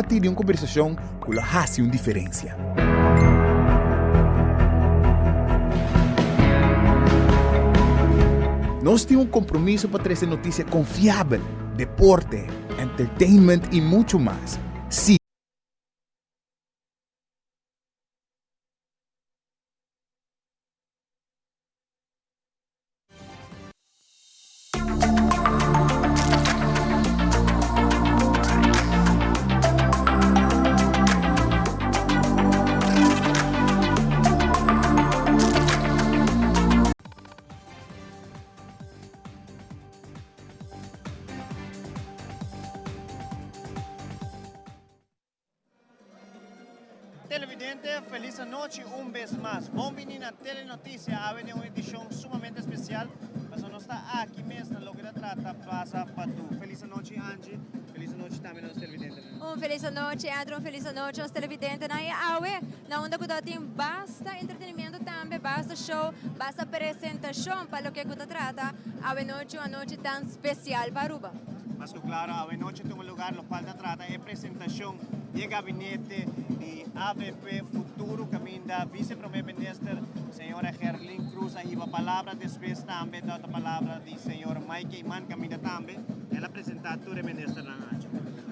Parti di un kombersashon ku lo hasi un diferensia. Nos tin un kompromiso pa trese notisia konfiabel, deporte, entertainment i muchu mas. Si. Televidente, feliz anochi un bes mas. Bon bini na Telenoticia, awe den un edicion sumamente especial, pasobra nos ta aki mes na loke ta trata Plaza Padu. Feliz anochi Angie, feliz anochi tambe na nos televidentenan. Un feliz anochi Andrew, un feliz anochi nos televidentenan y awe na unda cu ta tin basta entretenimiento tambe, basta show, basta presentacion pa loke cu ta trata awe nochi, un anochi tan special pa Aruba. Mas cu claro, awe nochi tuma lugar locual ta trata e presentacion di e gabinete di avp Futuro caminda Vice Prome Minister señora Gerlin Croes a hiba palabra, despues tambe ta palabra di señor Mike Eman caminda tambe el a presenta tur e ministernan achi.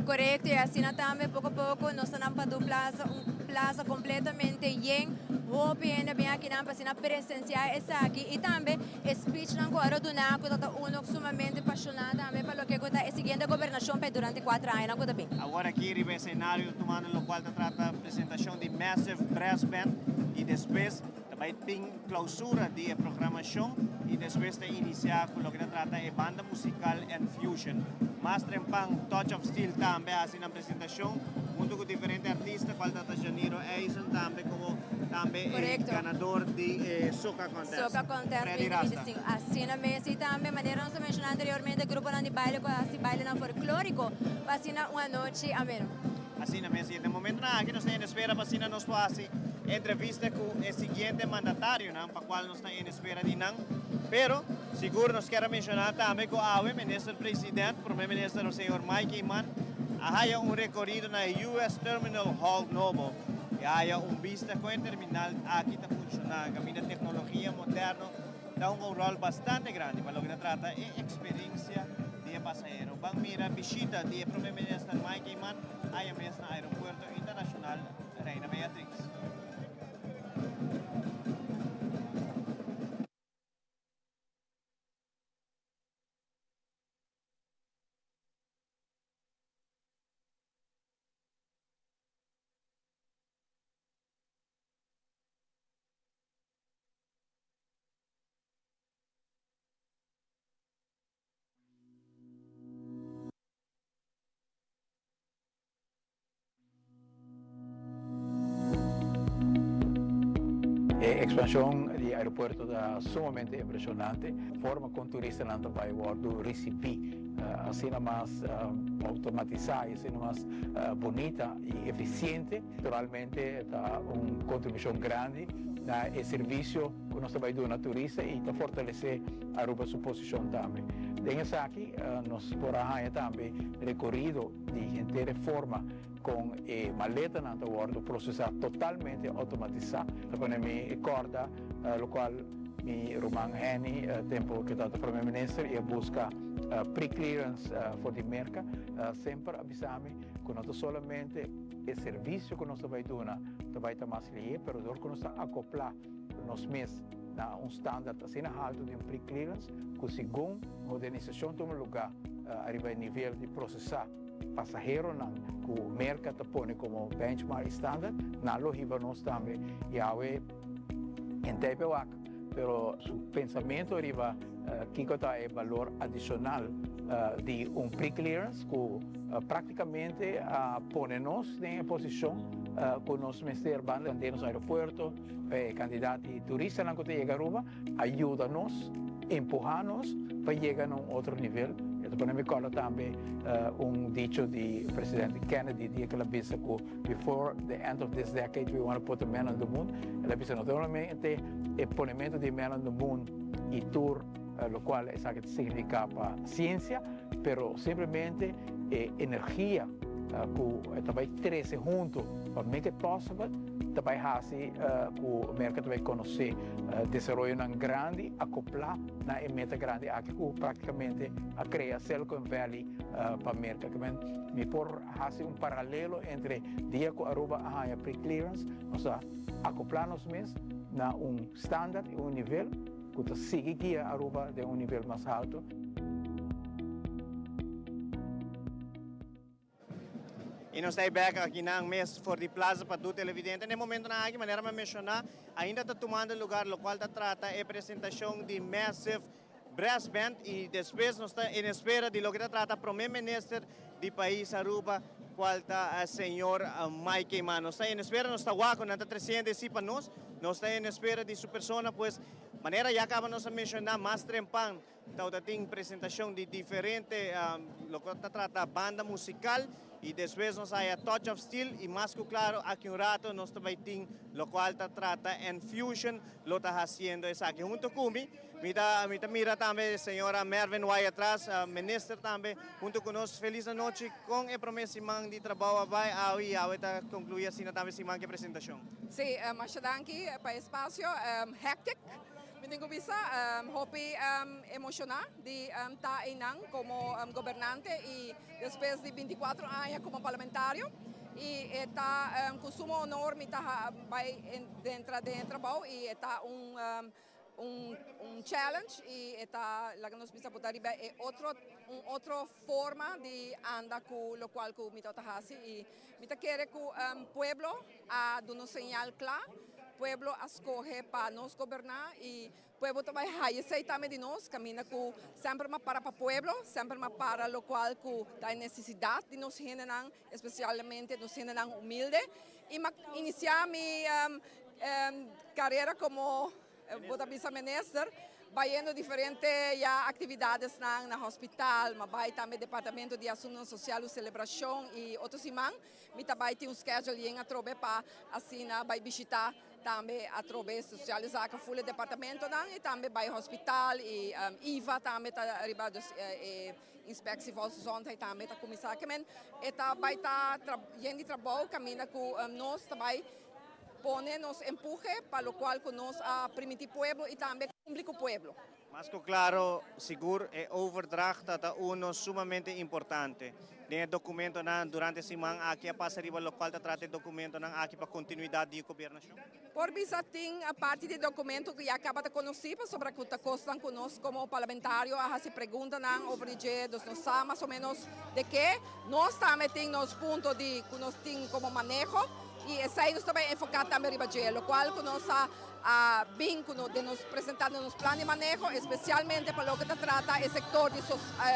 Corecto y asina tambe poco poco nos ta nan pa du plaza, un plaza completamente yen, hopi hende a bin akinan pa asina presencia esaki y tambe E speechnan ku a roduna ku ta ta uno sumamente pashoná tambe pa loke ku ta e siguiente gobernashon p'e durante kuater añanan ku ta bin. Awor aki riba e senario ta tumando lokual ta trata presentashon di Massive Brass Band i despues ta bai tin klousura di e programashon i despues ta inisiá ku loke ta trata e banda musikal Enfusion. Mas trempan Touch of Steel tambe a hasi nan presentashon huntu ku diferente artista kual ta ta Janiro Eisen tambe komo tambe e ganador di e Soca Contest. Soca Contest Freddy Rasta. 2025. Asina mes y tambe manera nos a menciona anteriormente gruponan di baile cu a haci bailenan folklorico pa asina un anochi ameno. Asina mes y den momentonan aki nos ta en espera pa asina nos por haci entrevista cu e siguiente mandatarionan pa cual nos ta en espera di nan. Pero sigur nos kier a menciona tambe cu awe Minister President, Prome Minister señor Mike Eman a haya un recorido na e US Terminal Hall nobo y a haya un bista con e terminal aki ta funciona caminda tecnologia moderno ta hunga un rol bastante grandi pa loke ta trata e experiencia di e pasahero. Ban mira bishita di e Prome Minister Mike Eman aya mes na Aeropuerto Internacional Reina Beatrix. E ekspanshon di aeropuerto ta sumamente impreshonante. Forma kon turistanan ta bai wòrdu risibí asina mas outomatisá i asina mas bunita i efisiente. Naturalmente ta un kontribushon grandi na e servisio ku nos ta bai duna turista i ta fortalesé Aruba su posishon tambe. Den esaki nos por a haña tambe rekorido di henter e forma kon e maletanan ta wòrdu prosesá totalmente outomatisá. Ta pone mi kòrda lokual mi ruman Henny tempu ku e tabata prome minister i a buska pre-clearance for di Merka semper a bisa mi ku no ta solamente e servisio ku nos ta bai duna ta bai ta mas lihé pero dor ku nos ta akoplá nos mes na un standard asina haltu di un pre-clearance ku segun modernisashon tuma lugá ariba e nivel di prosesá pasaheronan ku Merka ta pone komo benchmark i standard, nan lo hiba nos tambe i awe henter pe wak. Pero su pensamentu ariba kiko ta e balor adishonal di un pre-clearance ku praktikamente a pone nos den e posishon ku nos mester banda den nos aeropuerto, e kantidat di turistanan ku ta yega Aruba a yuda nos, empuha nos pa yega na un otro nivel. E ta pone mi kòrda tambe un dicho di presidente Kennedy dia ku el a bisa ku before the end of this decade we wanna put a man on the moon. El a bisa no solamente e ponementu di man on the moon i tur lokual esaki ta signifiká pa siensia, pero simplemente e energia. Ku e ta bai trese huntu pa make it possible, ta bai hasi ku Merka ta bai konosé desaroyonan grandi akoplá na e meta grandi aki ku praktikamente a krea Silicon Valley pa Merka. Ke men mi por hasi un paralelo entre dia ku Aruba a haña pre-clearance, nos a akoplá nos mes na un standard i un nivel ku ta sigui guia Aruba den un nivel mas haltu. Y nos ta e bek aki nan mes for di Plaza pa tur televidente. Na e momentonan aki, manera mi a menciona, ainda ta tumando lugar locual ta trata e presentacion di Massive Brass Band y despues nos ta en espera di loke ta trata Prome Minister di pais Aruba, cual ta señor Mike Eman. Nos ta en espera, nos ta wak cu nan ta treciendo esi pa nos. Nos ta en espera di su persona, pues manera ya caba nos a menciona mas trempan. Tawata tin presentacion di diferente loke ta trata banda musical y despues nos haya Touch of Steel y mas cu claro aki un rato nos ta bay tin locual ta trata Enfusion lo ta haciendo esaki. Hunto cu mi, mi ta mi ta mira tambe señora Mervin Wyatt-Ras, minister tambe hunto cu nos. Feliz anochi, con e prome siman di trabao a bay awe y awe ta conclui asina tambe siman cu e presentacion. Si, masha danki pa e espacio. Hectic. Mi tin ku bisa hopi emoshoná di ta einan komo gobernante i despues di bintikuatro aña komo parlamentario i e ta ku sumo honor mi ta bai dentra den e trabou i e ta un un challenge i e ta laga nos bisa por ta riba e otro un otro forma di anda ku lokual ku mi tabata hasi i mi ta kere ku pueblo a duna un señal kla. Pueblo a scoge pa nos goberna y pueblo ta bay haya esey tambe di nos, caminda cu semper ma para pa pueblo, semper ma para locual cu ta e necesidad di nos hendenan, especialmente nos hendenan humilde. Y ma inicia mi carera como bo ta bisa minister, bayendo diferente ya actividadesnan na hospital, ma bay tambe departamento di asuntonan social, un celebracion y otro siman. Mi ta bai tin un schedule yen atrobe pa asina bai bishita tambe atrobe socialisa cu full e departamentonan y tambe bai hospital y IVA tambe ta riba dus e inspectie volksgezondheid tambe ta cuminsa kimen e ta bai ta yen di trabou caminda cu nos ta bai pone nos empuje pa locual cu nos a primiti pueblo y tambe cumpli cu pueblo. Mas cu claro, sigur e overdracht ta ta uno sumamente importante. Den e documentonan durante e siman aki a pasa riba locual ta trata e documentonan aki pa continuidad di e gobernacion. Por bisa tin parti di documento cu ya caba ta conoci pasobra cu ta cosnan cu nos como parlamentario a haci preguntanan over di dje, dus nos sa mas o menos de ke. Nos tambe tin nos punto di cu nos tin como maneho y esey nos ta bay enfoca tambe riba dje, locual cu nos a a bin cu nos den nos presenta den nos plan di maneho, especialmente pa loke ta trata e sector di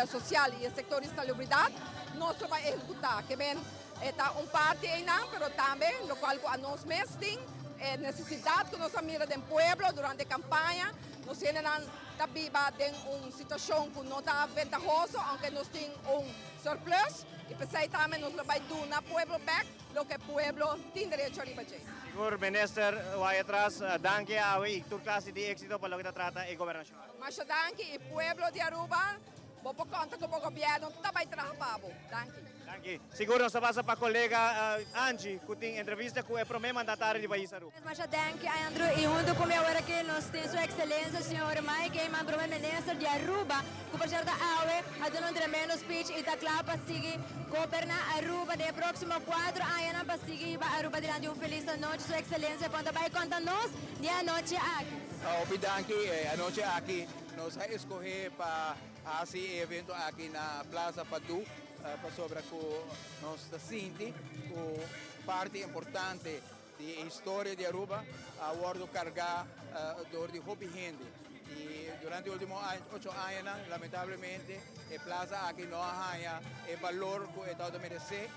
social y e sector di salubridad, nos lo bay ehecuta. Ke men e ta un parti eynan, pero tambe locual cu anos mes tin e necesidad cu nos a mira den pueblo durante campaña, nos hendenan ta biba den un situacion cu no ta ventahoso, aunke nos tin un surplus, y pesey tambe nos lo bay duna pueblo bek. Loke pueblo tin derecho riba dje. Sigur Minister Wyatt-Ras, danki awe y tur clase di exito pa loke ta trata e gobernacion. Masha danki y pueblo di Aruba bo por conta cu bo gobierno ta bay traha pa bo. Danki. Danki. Sigur nos ta pasa pa colega Angie cu tin entrevista cu e prome mandatario di pais Aruba. Masha danki Andrew y hunto cu mi awor aki nos tin su excelencia señor Mike Eman prome minister di Aruba cu por cierto awe a duna un tremendo speech y ta cla pa sigui goberna Aruba den e proximo 4 añanan pa sigui hiba Aruba dilanti. Un feliz anochi su excelencia con ta bay conta nos di e anochi aki. Hopi danki, e anochi aki nos a escoge pa haci e evento aki na Plaza Padu pasobra cu nos ta sinti cu parti importante di e historia di Aruba a wordo carga door di hopi hende y durante e ultimo ocho añanan lamentablemente e plaza aki no a haya e balor cu e tabata merece.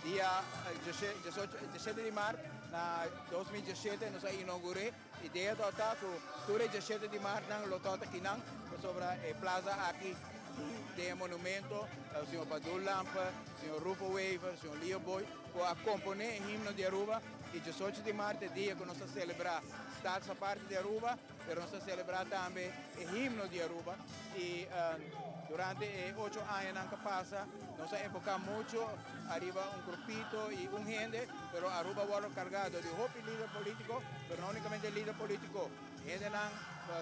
Dia diesshete di maart na 2017 nos a inaugure. Idea tabata cu tur e diesshete di maart nan lo tabata kinan pasobra e plaza aki tin. den e monumento, señor Padú Lampe, señor Rufo Wever, señor Leo Boy, cu a compone e himno di Aruba y 18 di maart e dia cu nos ta celebra Staatsaparte di Aruba, pero nos ta celebra tambe e himno di Aruba y durante e ocho añanan cu a pasa nos a enfoca mucho ariba un grupito y un hende, pero Aruba a wordo carga door di hopi lider politico, pero no unicamente lider politico, hendenan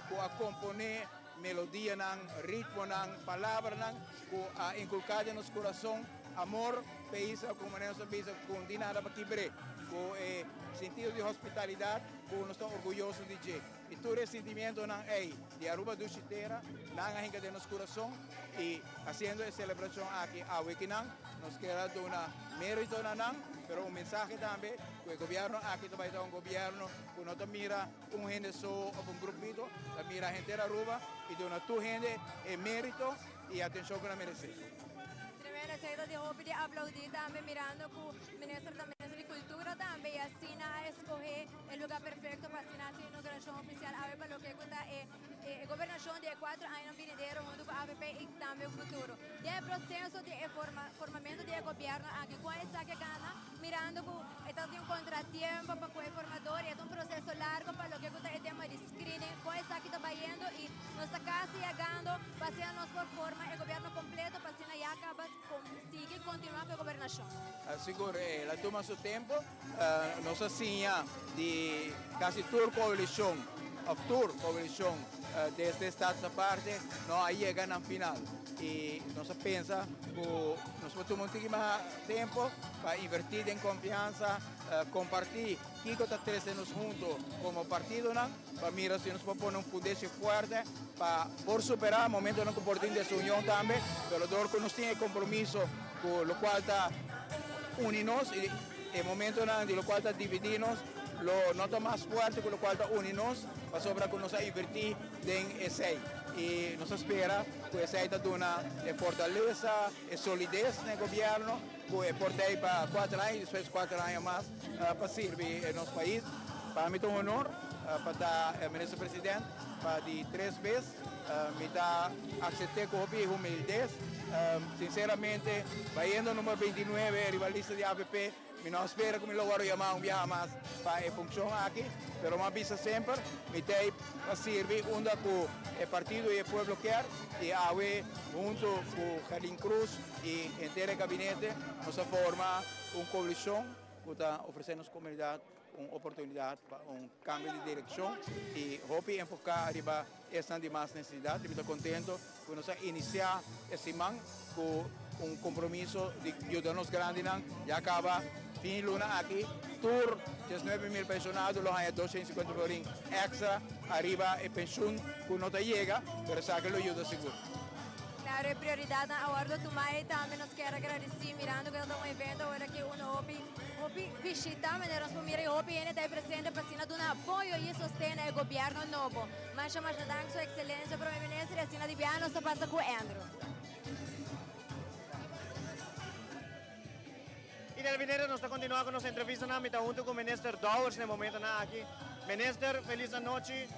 cu a compone melodianan, ritmonan, palabranan cu a inculca den nos curason amor p'e isla, cu manera nos ta bisa cu no tin nada pa kibr'e, cu e sentido di hospitalidad cu nos ta orguyoso di dje. Y tur e sentimientonan ey di Aruba Dushi Tera, nan a hinca den nos curason y haciendo e celebracion aki awe kinan, nos kier a duna merito na nan, pero un mensahe tambe cu e gobierno aki ta bay ta un gobierno cu no ta mira un hende so of un grupito, ta mira henter Aruba y duna tur hende e merito y atencion cu nan merece. Tremendo, esey ta di hopi di aplaudi tambe mirando cu minister ta minister di cultura tambe y asina a escoge e lugar perfecto pa asina haci inauguracion oficial awe pa loke cu ta e e gobernacion di e cuatro añanan binidero hunto cu avp y tambe futuro. Den e proceso di e forma formamento di e gobierno aki cu a esaki a gana mirando cu e ta tin un contratiempo pa cu e formador y e ta un proceso largo pa loke cu ta e tema di screening con esaki ta bayendo y nos ta casi yegando pa asina nos por forma e gobierno completo pa asina ya caba sigui continua cu e gobernacion. Sigur el a tuma su tempo. Nos a siña di casi tur coalicion of tur coalicion desde Status Aparte no a yega nan final y nos a pensa cu nos por tuma un tiki mas tempo pa inverti den confiansa, comparti kico ta trece nos hunto como partidonan pa mira si nos por pone un fundeshi fuerte pa por supera momentonan cu por tin desunion tambe, pero dor cu nos tin e compromiso cu locual ta uni nos y e momentonan di locual ta dividi nos lo no ta mas fuerte cu locual ta uni nos pasobra cu nos a inverti den esey y nos ta spera cu esey ta duna e fortaleza, e solidez na e gobierno cu e por ta pa cuater aña y despues cuater aña mas pa sirbi nos pais. Pa mi ta un honor pa ta Minister President pa di tres bes. Mi ta acepte cu hopi humildez. Sinceramente, bayendo numero 29 riba lista di avp, mi no a spera cu mi lo worde yama un biaha mas pa e funcion aki, pero mi a bisa semper, mi ta ey pa sirbi unda cu e partido y e pueblo kier, y awe hunto cu Gerlin Cruz y henter e gabinete nos a forma un coalicion cu ta ofrece nos comunidad un oportunidad pa un cambio di direccion y hopi enfoca ariba esnan di mas necesidad. Y mi ta contento cu nos a inicia e siman cu un compromiso di yuda nos grandinan. Ya caba fin di luna aki tur 19,000 pensionado lo haya 250 florin extra ariba e pensioen cu no ta yega, pero esaki lo yuda sigur. Claro, e prioridadnan a wordo tuma y tambe nos kier a gradici mirando cu ta un evento ora cu uno hopi hopi bishita manera nos por mira y hopi hende ta presente pa asina duna apoyo y sosten na e gobierno nobo. Masha masha dank su excelencia Prome Minister y asina di biaha nos ta pasa cu Andrew. Y televidente, nos ta continua cu nos entrevistanan. Mi ta hunto cu Minister Dowers na e momentonan aki. Minister, feliz anochi.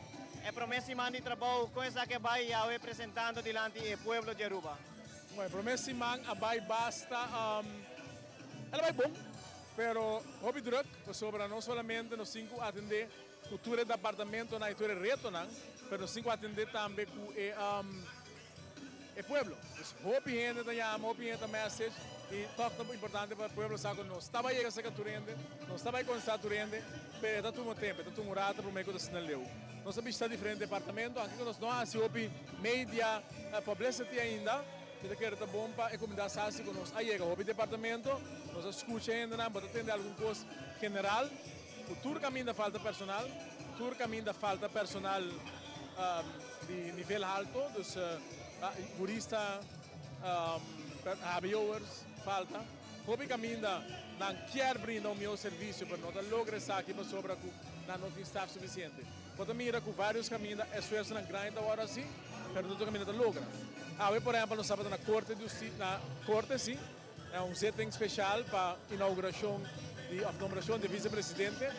E prome siman di trabou, con esaki a bay yawe presentando dilanti e pueblo di Aruba? Bueno, e prome siman a bay basta, el a bay bon, pero hopi druk, pasobra no solamente nos tin cu atende cu tur e departamentonan y tur e retonan, pero nos tin cu atende tambe cu e e pueblo. Dus hopi hende ta yama, hopi hende ta message y toch ta importante pa e pueblo sa cu nos ta bay yega cerca tur hende, nos ta bay contesta tur hende, pero e ta tuma tempo, e ta tuma un rato prome cu ta asina leu. Nos a bishita diferente departamento, aunke cu nos no a haci hopi media publicity ainda, mi ta kere ta bon pa e comunidad sa si cu nos a yega hopi departamento, nos a scucha hendenan, bo ta tende algun cos general. Ku tur kaminda falta personal, tur kaminda falta personal di nivel halto, dus hurista, HBO'ers falta. Hopi kaminda nan kier brinda un mihó servisio pero no ta logra esaki pasobra ku nan no tin staf sufisiente. Bo ta mira ku vários kaminda esfuersonan grandi ta wòrdu hasi pero no tur kaminda ta logra. Awe por ehèmpel nos tabata na korte di husti, na korte si. Na un zitting special pa inauguracion di of nombracion di vicepresidente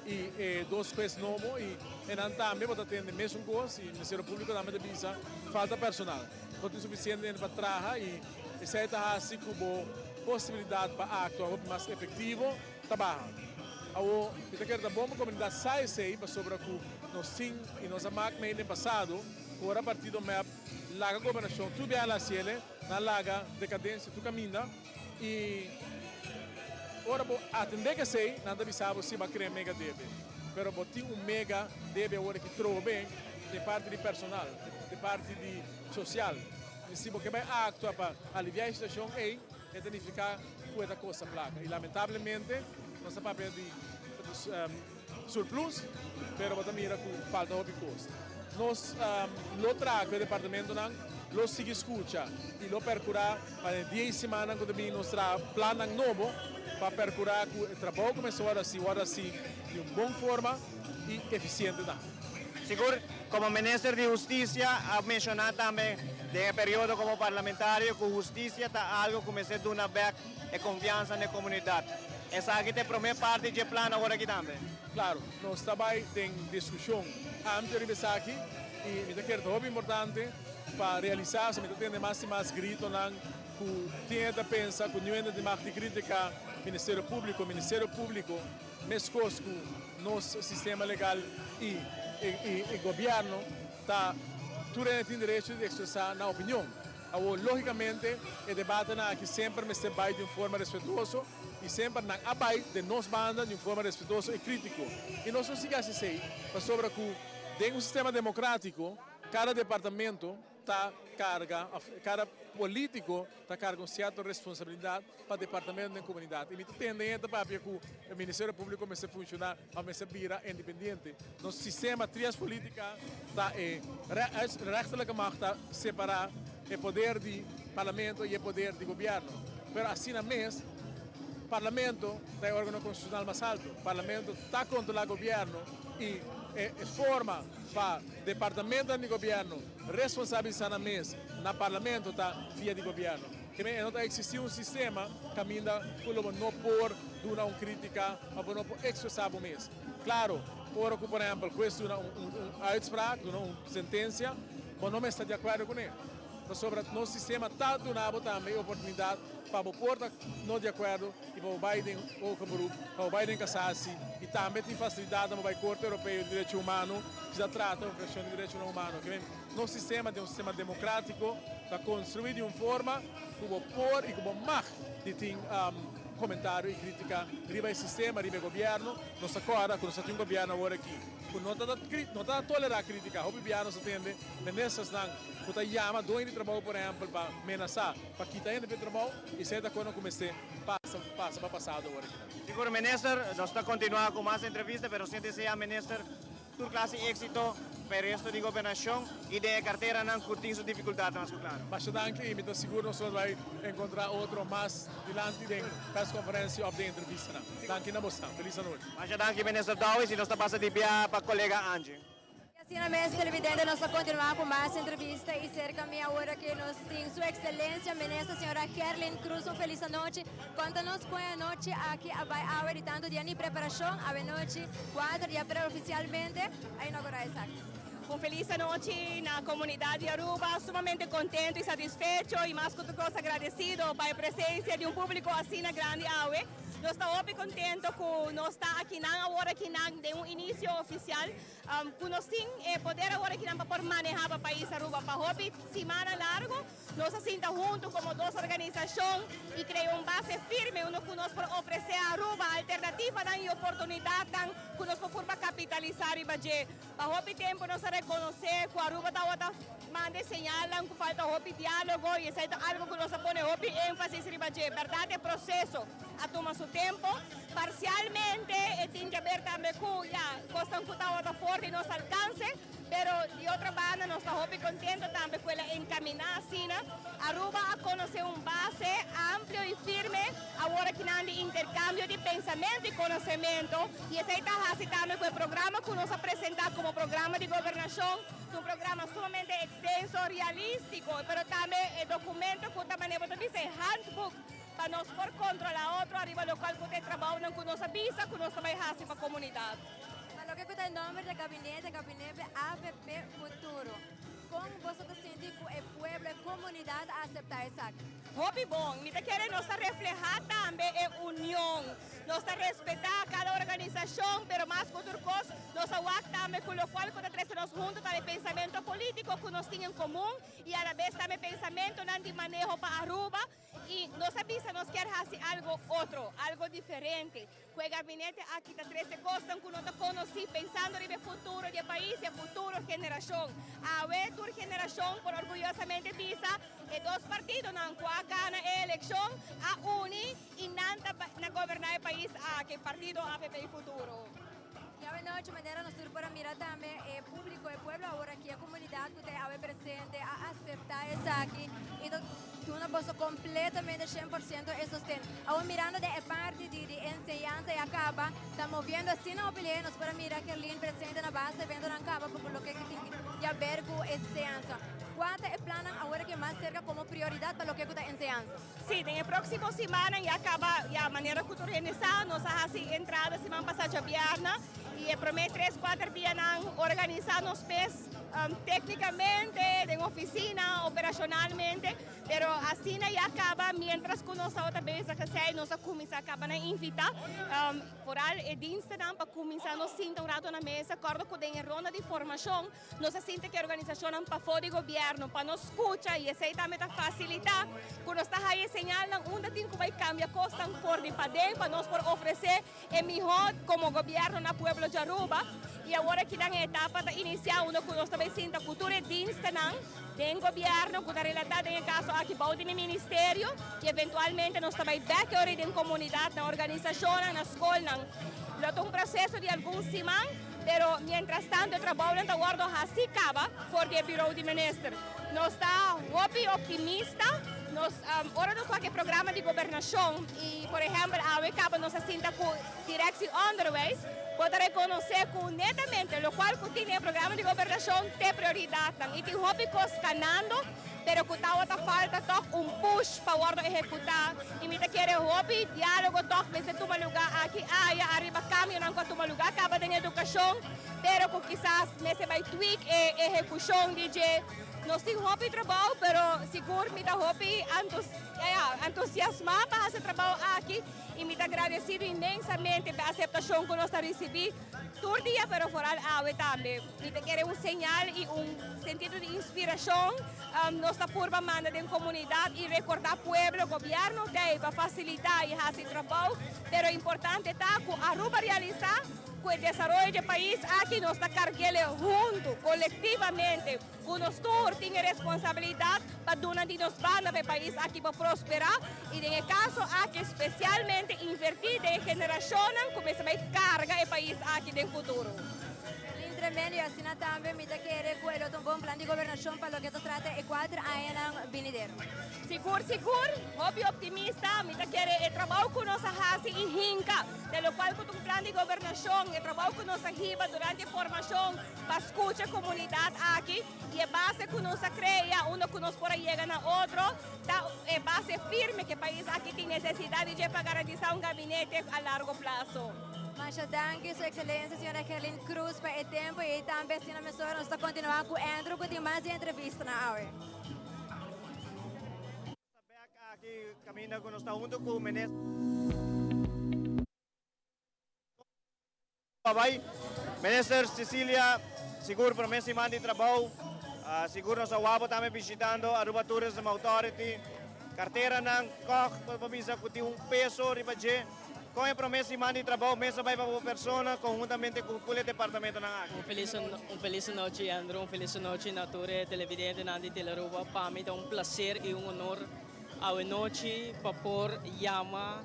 y e dos huez nobo y enan tambe bo ta tende mesun cos y Ministerio Publico tambe ta bisa falta personal. No tin sufisiente hende pa traha i esei ta hasi ku bo posibilidat pa aktua hopi mas efektivo ta baha. Awor, mi ta kere ta bon pa komunidat sa esei pasobra ku nos tin i nos a mak mei den pasado ku ora partido mep laga gobernashon tur biaha la hasiele, nan laga dekadensia tur kaminda i ora bo atendé ku esei nan ta bisa bo si bo a krea mega debe. Pero bo tin un mega debe awor aki trobe den parti di personal, den parti di sosial. I si bo ke bai aktua pa aliviá e situashon ei, e ta nifiká ku e ta kosta plaka. I lamentablemente nos ta papia di surplus, pero bo ta mira ku falta hopi kos. Nos lo traha ku e departamentonan, lo sigui skucha i lo perkurá pa den dies simannan ku ta bini nos traha plannan nobo pa perkurá ku e trabou ku mester wòrdu hasi, wòrdu hasi di un bon forma i efisiente tambe. Sigur, komo Minister di Hustisia a menshoná tambe den e periodo komo parlamentario ku hustisia ta algu ku mester duna bèk e konfiansa na e komunidat. Esaki ta e promé parti dje plan awor aki tambe. Klaro, nos ta bai den diskushon amplio riba esaki i mi ta kere ta hopi importante pa realisá, so mi ta tende mas i mas gritonan ku tin hende ta pensa ku niun hende tin mag di kritiká Ministerio Públiko. Ministerio Públiko meskos ku nos sistema legal i e gobièrnu ta tur hende tin derecho di ekspresá nan opinion. Awor, lógikamente, e debatenan aki semper mester bai di un forma respetuoso i semper nan a bai den nos banda di un forma respetuoso i krítiko. I nos no sigui hasi esei pasobra ku den un sistema demokrátiko kada departamento ta karga òf kada polítiko ta karga un sierto responsabilidat pa departamento den komunidat. I mi ta tende hende ta papia ku e Ministerio Públiko mester funshoná òf mester bira independiente. Nos sistema trias politica ta e rechterlijke macht ta separá e poder di Parlamento i e poder di gobièrnu. Pero asina mes Parlamento ta e órgano konstitushonal mas alto. Parlamento ta kontrolá gobièrnu i e forma pa departamentonan di gobièrnu responsabilisá nan mes na Parlamento ta via di gobièrnu. Ke men e no ta eksistí un sistema kaminda ku lo bo no por duna un krítika òf bo no por ekspresá bo mes. Klaro, ora ku por ehèmpel hues duna un uitspraak, duna un sentensia, bo no mester ta di akuerdo kuné. Pasobra nos sistema ta duna bo tambe e oportunidat pa bo por ta no di akuerdo i pa bo bai den hoger beroep, pa bo bai den kasasi i tambe tin fasilidatnan pa bai Korte Europeo di Derecho Humano si ta trata un kuestion di derechonan humano. Nos sistema ta un sistema demokratiko, ta konstruí di un forma ku bo por i ku bo mag di tin komentario i krítika riba e sistema, riba e gobièrnu. Nos ta kòrda ku nos ta tin un gobièrnu awor aki ku no ta no ta tolerá krítika. Hopi biaha nos ta tende ministersnan ku ta yama doño di trabou, por ehèmpel, pa menasá pa kita hende pa e trabou i esei ta kos ku mester pasa pasa pa pasado awor aki. Sigur minister, nos ta kontinuá ku mas entrevista pero sin deseá minister Tur clase éxito pa e resto di gobernacion y den e carteranan cu tin su dificultadnan mas cu claro. Masha danki y mi ta sigur nos lo bay encontra otro mas dilanti den persconferencia of den entrevistanan. Danki na bosnan. Feliz anochi. Masha danki Minister Dowers y nos ta pasa di bia pa colega Angie. Y asina mes televidente nos ta continua cu mas entrevista y cerca mi awor aki nos tin su excelencia Minister señora Gerlin Croes un feliz anochi. Conta nos con e anochi aki a bay awe di tanto dia ni preparacion awe nochi 4 di april oficialmente a inaugura esaki. Un feliz anochi na comunidad di Aruba, sumamente contento y satisfecho y mas cu tur cos agradecido pa e presencia di un publico asina grandi awe. Nos ta hopi contento cu nos ta akinan awor akinan den un inicio oficial cu nos tin e poder awor akinan pa por maneha pa pais Aruba pa hopi simana largo. Nos a sinta hunto como dos organisacion y crea un base firme unda cu nos por ofrece a Aruba alternativanan y oportunidadnan cu nos por purba capitalisa riba dje. Pa hopi tempo nos a reconoce cu Aruba tawata manda e señalnan cu falta hopi dialogo y esey ta algo cu nos a pone hopi enfasis riba dje. Berdad e proceso a tuma su tempo. Parcialmente e tin di haber tambe cu ya cosnan cu tawata for di nos alcance. Pero di otro banda nos ta hopi contento tambe cu el a encamina asina. Aruba a conoce un base amplio y firme awor akinan di intercambio di pensamento y conocemento y esey ta haci tambe cu e programa cu nos a presenta como programa di gobernacion ta un programa sumamente extenso, realistico, pero tambe e documento cu ta manera bo ta bisa e handboek pa nos por controla otro ariba locual cu ta e trabounan cu nos a bisa cu nos ta bay haci pa comunidad. Pa loke ku ta e nomber di e gabinete, gabinete avp Futuro. Kon boso ta sinti ku e pueblo, e komunidat a aseptá esaki? Hopi bon. Mi ta kere nos ta reflehá tambe e union. Nos ta respetá kada organisashon, pero mas ku tur kos nos a wak tambe ku lokual ku ta trese nos huntu ta e pensamentu polítiko ku nos tin en komun i alabes tambe pensamentunan di maneho pa Aruba i nos a bisa nos kier hasi algo otro, algo diferente. Ku e gabinete aki ta trese kosnan ku no ta konosí pensando riba e futuro di e pais i e futuro generashon. Awe tur generashon por orguyosamente bisa e dos partidonan ku a gana e elekshon a uni i nan ta na goberná e pais aki, partido avp i Futuro. Awe nochi manera nos tur por a mira tambe e públiko, e pueblo awor aki, e komunidat ku ta awe presente a aseptá esaki i ta duna boso kompletamente 100% e sosten. Awor mirando den e parti di di enseñansa ya kaba ta moviendo asina hopi lihé, nos por a mira Kerlin presente na basta eventonan kaba pa loke ku tin di haber ku enseñansa. Kua ta e plannan awor aki mas serka komo prioridat pa loke ku ta enseñansa? Sí, den e próksimo simannan ya kaba, ya manera ku tur hende sa, nos a hasi entrada siman pasá djabièrnè i e promé tres kuater dianan organisá nos mes téknikamente, den ofisina, operashonalmente, pero asina ya kaba miéntras ku nos tabata bezig esei nos a kuminsá kaba na invitá foral e dienstenan pa kuminsá nos sinta un rato na mesa, kòrda ku den e ronda di formashon. Nos a sinti ku e organisashonnan pafó di gobièrnu pa nos skucha i esei tambe ta fasilitá ku nos ta haya e señalnan unda tin ku bai kambia kosnan for di paden pa nos por ofresé e mihó komo gobièrnu na pueblo di Aruba. I awor aki nan e etapa ta inisiá unda ku nos ta bai sinta ku tur e dienstenan den gobièrnu ku ta relatá den e kaso aki bou di mi ministerio i eventualmente nos ta bai bèk e ora den komunidat, na organisashonnan, na skolnan. Lo ta un proseso di algun siman. Pero mientras tanto e trabounan ta wordo haci caba for di e bureau di minister. Nos ta hopi optimista, nos ora nos wak e programa di gobernacion y por ehempel awe caba nos a sinta cu Directie Onderwijs, bo ta reconoce cu netamente locual cu tin den e programa di gobernacion t'e prioridadnan y tin hopi cos canando. Pero cu tawata falta toch un push pa wordo ehecuta y mi ta kere hopi dialogo toch mester tuma luga aki aya ariba cambionan cu a tuma luga caba den educacion pero cu kisas mester bay tweak e ehecucion di dje. Nos tin hopi trabao pero sigur mi ta hopi entusiasma pa haci e trabao aki y mi ta agradecido inmensamente pa e aceptacion cu nos ta ricibi tur dia pero vooral awe tambe. Mi ta kere un señal y un sentido di inspiracion nos ta purba manda den comunidad y recorda pueblo, gobierno t'ey pa facilita y haci trabou, pero importante ta cu Aruba realisa cu e desaroyo dje pais aki nos ta carguele hunto, colectivamente, cu nos tur tin e responsabilidad pa duna di nos banda pa e pais aki por prospera y den e caso aki specialmente inverti den e generacionnan cu mester bay carga e pais aki den futuro. Berlin tremendo y asina tambe mi ta kere cu e lo ta un bon plan di gobernacion pa loke ta trata e cuater añanan binidero. Sigur sigur, hopi optimista, mi ta kere e trabou cu nos a haci y hinca den locual cu ta un plan di gobernacion, e trabou cu nos a hiba durante e formacion pa scucha e comunidad aki y e base cu nos a crea unda cu nos por a yega na otro ta e base firme cu e pais aki tin necesidad di dje pa garantisa un gabinete a largo plazo. Masha danki Su Excelencia Señora Gerlin Cruz pa e tempo y tambe asina mesora nos ta continua cu Andrew cu tin mas di entrevista na awe. Ta bek aki caminda cu nos ta hunto cu Minister. Bai Minister Cecilia sigur prome siman di trabou sigur nos a wak bo tambe bishitando Aruba Tourism Authority carteranan kog por bisa cu tin un peso riba dje. Kon e promé siman di trabou mes a bai pa bo persona konhuntamente ku kul e departamentonan aki? Un felis un felis nochi Andrew, un felis nochi na tur e televidentenan di Telearuba. Pa mi ta un placer y un honor awe nochi pa por yama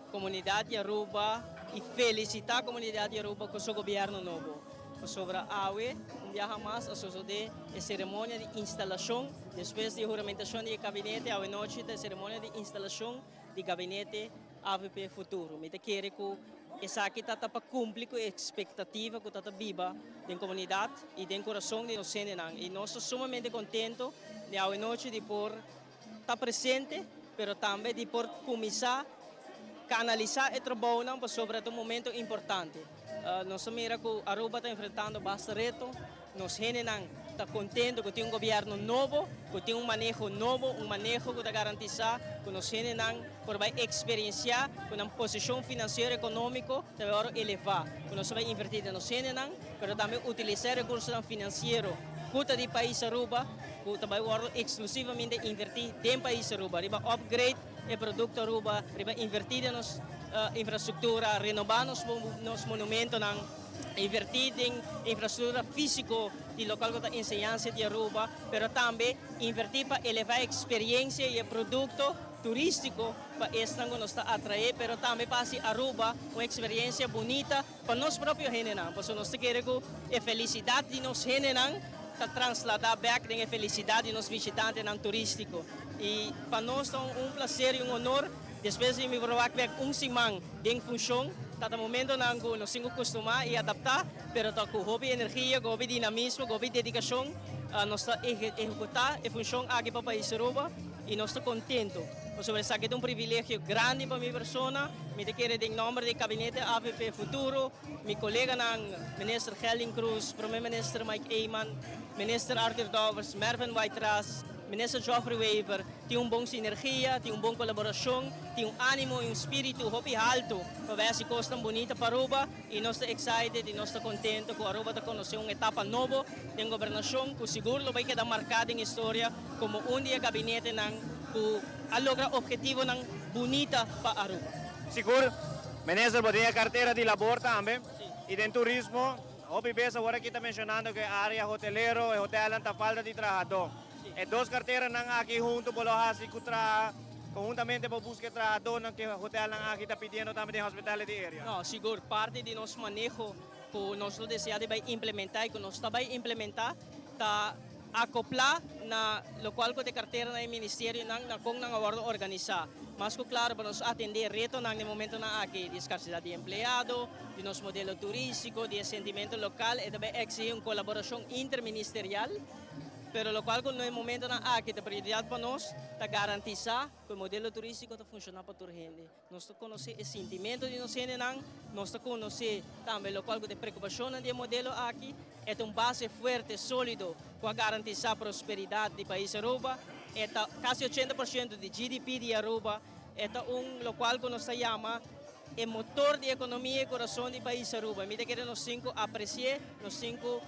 comunidad di Aruba y felicita comunidad di Aruba cu su gobierno nobo. Pasobra awe un biaha mas a sosode e ceremonia di instalacion despues di e huramentacion di e gabinete awe nochi ta e ceremonia di instalacion di gabinete avp Futuro. Mi ta kere ku esaki ta ta pa kumpli ku e ekspektativa ku ta ta biba den komunidat i den kurason di nos hendenan. I nos ta sumamente kontento di awe nochi di por ta presente, pero tambe di por kuminsá kanalisá e trabounan pasobra ta un momento importante. Nos ta mira ku Aruba ta enfrentando basta reto, nos hendenan. ta contento cu tin un gobierno nobo, cu tin un maneho nobo, un maneho cu ta garantisa cu nos hendenan por bay experiencia cu nan posicion financiero economico ta bay worde eleva, cu nos ta bay inverti den nos hendenan, pero tambe utilisa e recursonan financiero cu ta di pais Aruba, cu ta bay worde exclusivamente inverti den pais Aruba, riba upgrade e producto Aruba, riba inverti den nos infrastructura, renoba nos monumentonan, inverti den infrastructura fisico di locual cu ta enseñansa di Aruba, pero tambe inverti pa eleva e experiencia y e producto turistico pa esnan cu nos ta atrae, pero tambe pa haci Aruba un experiencia bunita pa nos propio hendenan, pasobra nos ta kere cu e felicidad di nos hendenan ta traslada bek den e felicidad di nos bishitantenan turistico. Y pa nos ta un placer y un honor, despues di mi por wak bek un siman den funcion, ta ta momentonan cu nos tin cu custuma y adapta, pero ta cu hopi energia, cu hopi dinamismo, cu hopi dedicacion nos ta ehecuta e funcion aki pa pais Aruba y nos ta contento pasobra esaki ta un privilegio grandi pa mi persona. Mi ta kere den nomber di Gabinete avp Futuro, mi coleganan Minister Gerlin Croes, Prome Minister Mike Eman, Minister Arthur Dowers, Mervin Wyatt-Ras, Minister Geoffrey Wever, tin un bon sinergia, tin un bon colaboracion, tin un animo y un spiritu hopi halto pa bay haci cosnan bunita pa Aruba y nos ta excited y nos ta contento cu Aruba ta conoce un etapa nobo den gobernacion cu sigur lo bay keda marca den historia como un di e gabinetenan cu a logra obhetivonan bunita pa Aruba. Sigur, Minister, bo tin e cartera di labor tambe y den turismo hopi bes awor aki ta mencionando cu e area hotelero, e hotelnan ta falta di trahador. E dos carteranan aki hunto bo lo haci cu traha conhuntamente bo busca e trahadornan cu e hotelnan aki ta pidiendo tambe den hospitality area. No, sigur, parti di nos maneho cu nos lo desea di bay implementa y cu nos ta bay implementa ta acoplá na locual cu ta e carteranan y ministerionan na con nan a wordo organisa. Mas cu claro pa nos atende retonan den momentonan aki di escarsidad di empleado, di nos modelo turistico, di e sentimento local, e ta bay exigi un colaboracion interministerial, pero locual cu na e momentonan aki ta prioridad pa nos ta garantisa cu e modelo turistico ta funciona pa tur hende. Nos ta konosé e sintimentu di nos hendenan, nos ta konosé tambe lokual ku ta e preokupashonnan di e modelo aki. E ta un base fuerte, sólido, ku a garantisá prosperidat di pais Aruba. E ta kasi 80% di GDP di Aruba. E ta un lokual ku nos ta yama e motor di ekonomia i kurason di pais Aruba. Mi ta kere nos tin ku apresi'é, nos tin ku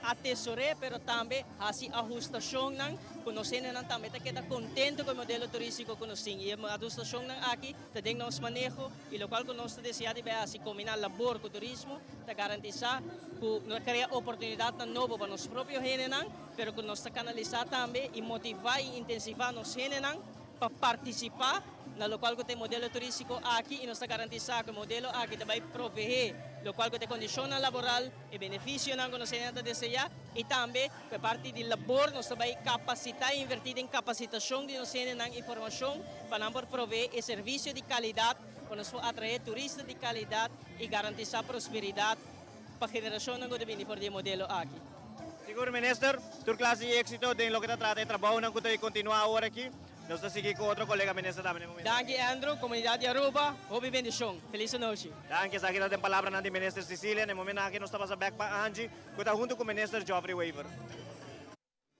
atesor'é, pero tambe hasi ahustashonnan ku nos hendenan tambe ta keda kontento ku e modelo turístiko ku nos tin. I e ahustashonnan aki ta den nos maneho i lokual ku nos ta deseá di bai hasi kombiná labor ku turismo ta garantisá ku no ta krea oportunidatnan nobo pa nos propio hendenan, pero ku nos ta kanalisá tambe i motivá i intensivá nos hendenan pa partisipá na lokual ku ta e modelo turístiko aki i nos ta garantisá ku e modelo aki ta bai proveé lokual ku ta e kondishonnan laboral, e benefisionan ku nos hendenan ta deseá i tambe ku e parti di labor nos ta bai kapasitá i invertí den kapasitashon di nos hendenan i formashon pa nan por proveé e servisio di kalidat pa nos por atraé turista di kalidat i garantisá prosperidat pa generashonnan ku ta bini for di e modelo aki. Sigur Minister, tur klase di éksito den loke ta trata e trabounan ku ta di kontinuá awor aki. Nos ta sigui cu otro colega minister tambe den momento. Danki Andrew, comunidad di Aruba, hopi bendicion. Feliz anochi. Danki, esaki ta den palabranan di Minister Cecilia. Na e momento aki nos ta pasa bek pa Angie, cu ta hunto cu Minister Geoffrey Wever.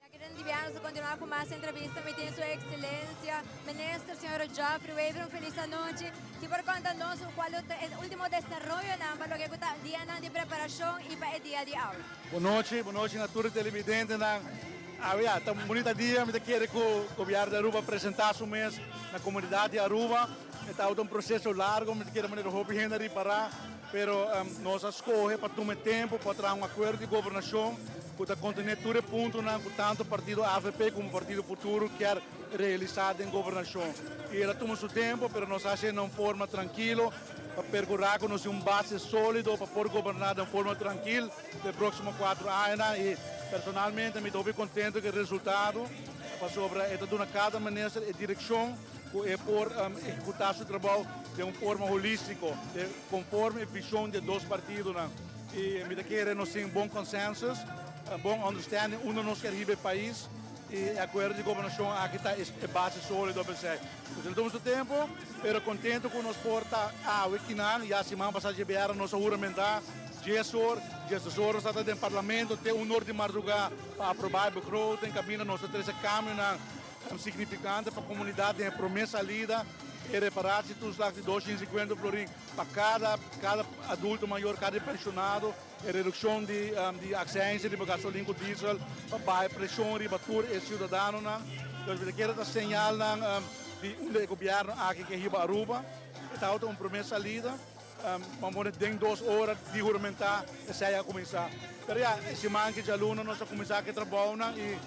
Aki den Dibiano nos ta continua cu mas entrevista. Mi tin su Excelencia Minister Señor Geoffrey Wever. Un feliz anochi. Si por conta nos cual lo ta e ultimo desaroyonan pa loke cu ta dianan di preparacion y pa e dia di awe. Bon nochi, bon nochi na tur e televidentenan. Awe ya, ta un bunita dia, mi ta kere ku Gobièrnu di Aruba presentá su mes na komunidat di Aruba. E tabata un proseso largo, mi ta kere manera hopi hende a ripará, pero nos a skohe pa tuma e tempu pa traha un akuerdo di gobernashon ku ta kontené tur e puntonan ku tantu partido avp komo partido Futuro kier realisá den gobernashon. I el a tuma su tempu, pero nos a hasié na un forma trankilo pa perkurá ku nos tin un base sólido pa por goberná den forma trankil. E próksimo kuatro añanan i personalmente mi ta hopi kontento ku e resultado pasobra e ta duna kada minister e direkshon ku e por ehekutá su trabou den un forma holístiko konforme e vishon di e dos partidonan i mi ta kere nos tin bon consensus, bon understanding unda nos kier hiba e pais i e akuerdo di gobernashon aki ta e base sólido p'esei. Nos a tuma su tempu pero kontento ku nos por ta awe kinan ya siman pasá dje bièrnè nos a huramentá. Dies or, 12 or nos ta den Parlamento te un or di mardugá pa aprobá e begroting kaminda nos ta trese kambionan signifikante pa komunidat den e promé salida, e reparatietoeslag di 250 florin pa kada kada adulto mayor, kada penshonado, e redukshon di di akseins riba gasolin ku diesel pa baha e preshon riba tur e siudadanonan. Dus mi ta kere ta señalnan di unda e gobièrnu aki ke hiba Aruba. E tabata un promé salida. Ban pone den dos ora di huramentá esei a kuminsá. Pero ya, e siman ki djaluna nos a kuminsá ku e trabounan i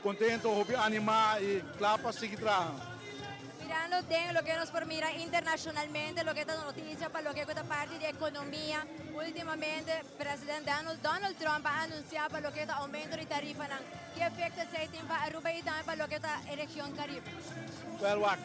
kontento, hopi animá i kla pa sigui traha. Mirando den loke nos por mira internashonalmente, loke ta notisia pa loke ku ta parti di ekonomia, ultimamente president Donald Trump a anunsiá pa loke ta oumento di tarifanan. Ki efekto esei tin pa Aruba i tambe pa loke ta e region Karibe? Wèl wak,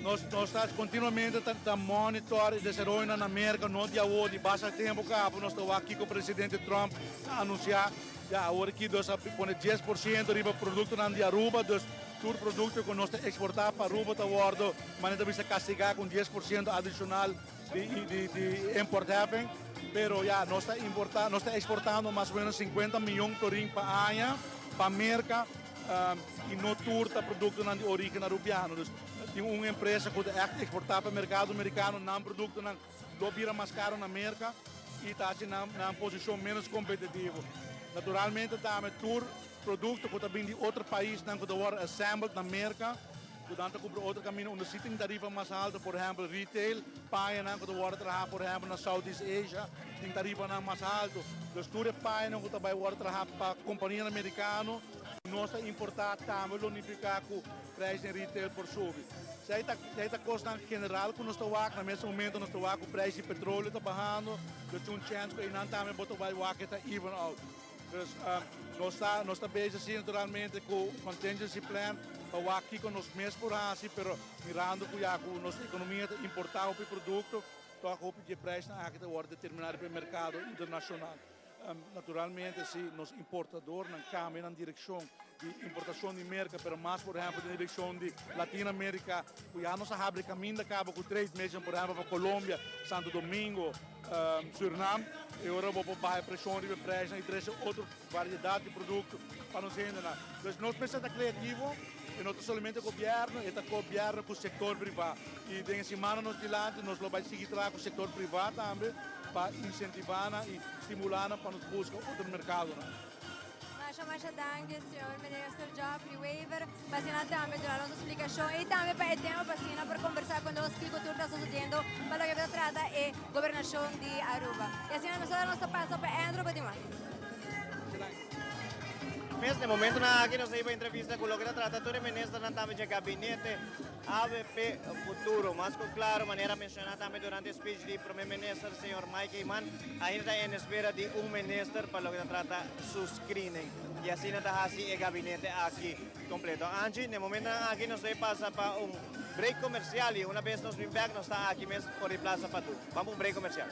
nos nos ta kontinuamente ta ta monitor e desaroyonan na Merka, no di awor, di basta tempu kaba nos ta wak kiko presidente Trump a anunsiá. Ya awor aki nos a pone 10% riba produktonan di Aruba, dus tur produkto ku nos ta eksportá pa Aruba ta wòrdu, manera ta bisa, kastigá ku un 10% adishonal di di di importheffing. Pero ya nos ta importá, nos ta eksportando mas o menos 50 miyon florin pa aña pa Merka. I no tur ta produktonan di orígen arubiano. Dus tin un empresa ku ta ègt eksportá pa merkado merikano, nan produktonan lo bira mas karo na Merka i ta hasi nan nan posishon ménos kompetitivo. Naturalmente tambe tur produkto ku ta bin di otro paisnan ku ta wòrdu assembled na Merka, ku nan ta kumpra otro kaminda unda si tin tarifa mas alto, por ehèmpel retail, pañanan ku ta wòrdu trahá por ehèmpel na Southeast Asia tin tarifanan mas alto. Dus tur e pañanan ku ta bai wòrdu trahá pa kompanianan merikano nos ta importá tambe lo nifiká ku prijs den retail por subi. Esei ta esei ta kosnan general ku nos ta wak. Na mes momento nos ta wak ku prijs di petroleo ta bahando, dus tin un chèns ku einan tambe bo ta bai wak e ta even out. Dus nos ta nos ta bezig si naturalmente ku contingency plan pa wak kiko nos mes por hasi, pero mirando ku ya ku nos ekonomia ta importá hopi produkto, tòg hopi di e prijsnan aki ta wòrdu determiná riba e merkado internashonal. Naturalmente si nos importadornan kambia nan direkshon di importashon di Merka, pero mas por ehèmpel den direkshon di Latino Amerika, ku ya nos a habri kaminda kaba ku trade mission por ehèmpel pa Colombia, Santo Domingo, Surinam, e ora bo por baha e preshon riba e prijsnan i trese otro variedat di produkto pa nos hendenan. Dus nos mester ta kreativo, e no ta solamente gobièrnu, e ta gobièrnu ku sektor privá. I den e simannan nos dilanti nos lo bai sigui traha ku sektor privá tambe pa insentivá nan i stimulá nan pa nos buska otro merkadonan. Masha masha danki señor Minister Geoffrey Wever pa asina tambe duna nos explicacion y tambe pa e tempo pa asina por conversa cu nos kico tur ta sucediendo pa loke ta trata e gobernacion di Aruba. Y asina nosotros nos ta pasa pa Andrew cu tin mas. Mes na e momentonan aki nos ta hiba entrevista cu loke ta trata tur e ministernan tambe dje gabinete avp Futuro. Mas cu claro manera menciona tambe durante e speech di Prome Minister señor Mike Eman ainda ta en espera di un minister pa loke ta trata su screening y asina ta haci e gabinete aki completo. Angie, na e momentonan aki nos ta pasa pa un break comercial y una bes nos bin bek nos ta aki mes for di Plaza Padu. Ban pa un break comercial.